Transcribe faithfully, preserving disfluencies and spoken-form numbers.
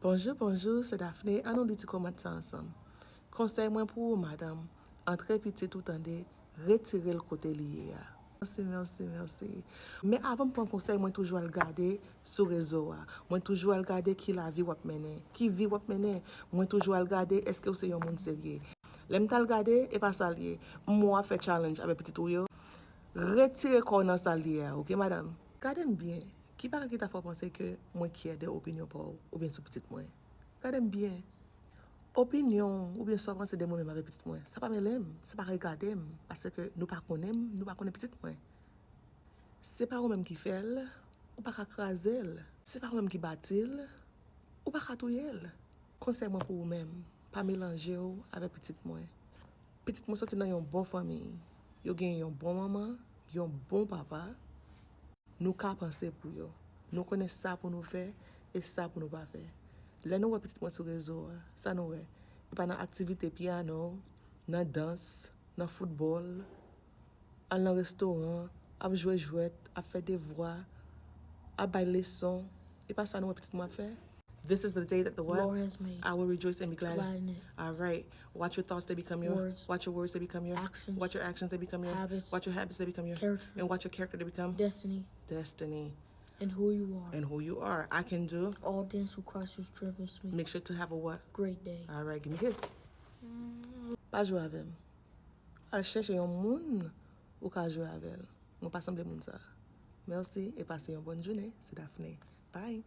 Bonjou, bonjou, se Daphné. Ann nou li ti kòmantè sa ansanm. Konsèy mwen pou ou, madanm, antre pitit ou tande, retire l kote li ye a. Mèsi, mèsi, mèsi. Men avan m pran konsèy, mwen toujou al gade sou rezo a. Mwen toujou al gade ki lavi w ap mennen, ki vi w ap mennen. Mwen toujou al gade èske w se yon moun serye. Lè m t al gade, e pa sa l ye. M wè w ap fè challenge avèk pitit ou yo. Retire kò w nan sa l ye a, oke, madanm? Gade m byen. Ki bagay ki ta fè w panse ke mwen kyè de opinyon pa w oubyen sou pitit mwen? Gade m byen. Opinyon w oubyen sa w panse de mwen menm avèk pitit mwen, sa pa mele m, sa pa regade m, paske nou pa konnen m, nou pa konnen pitit mwen. Se pa ou menm ki fè l, ou pa ka kraze l. Se pa ou menm ki bati l, ou pa ka touye l. Konsèy mwen pou ou menm, pa melanje w avèk pitit mwen. Pitit mwen soti nan yon bon fanmi. Yo gen yon bon manman, yon bon papa. Nou ka panse pou yo. Nou konnen sa pou nou fè e sa pou nou pa fè. Lè nou wè pitit mwen sou rezo a, sa nou wè? Li pa nan aktivite pyano, nan dans, nan foutbòl, al nan restoran, ap jwe jwèt, ap fè devwa, ap bay leson. E pa sa nou wè pitit mwen ap fè? This is the day that the what? Lord has made. I will rejoice and be glad. Glad in it. All right. Watch your thoughts, they become your. Words. Watch your words, they become your. Actions. Watch your actions, they become your. Habits. Watch your habits, they become your. Character. And watch your character, they become. Destiny. Destiny. And who you are. And who you are. I can do. All things through Christ who strengthens me. Make sure to have a what? Great day. All right, give me this. Pa jwe avè m. Al chèche yon moun ou ka jwe avè l. Mwen pa sanble moun sa. Mèsi e pase yon bòn jounen. Se Daphné. Bye.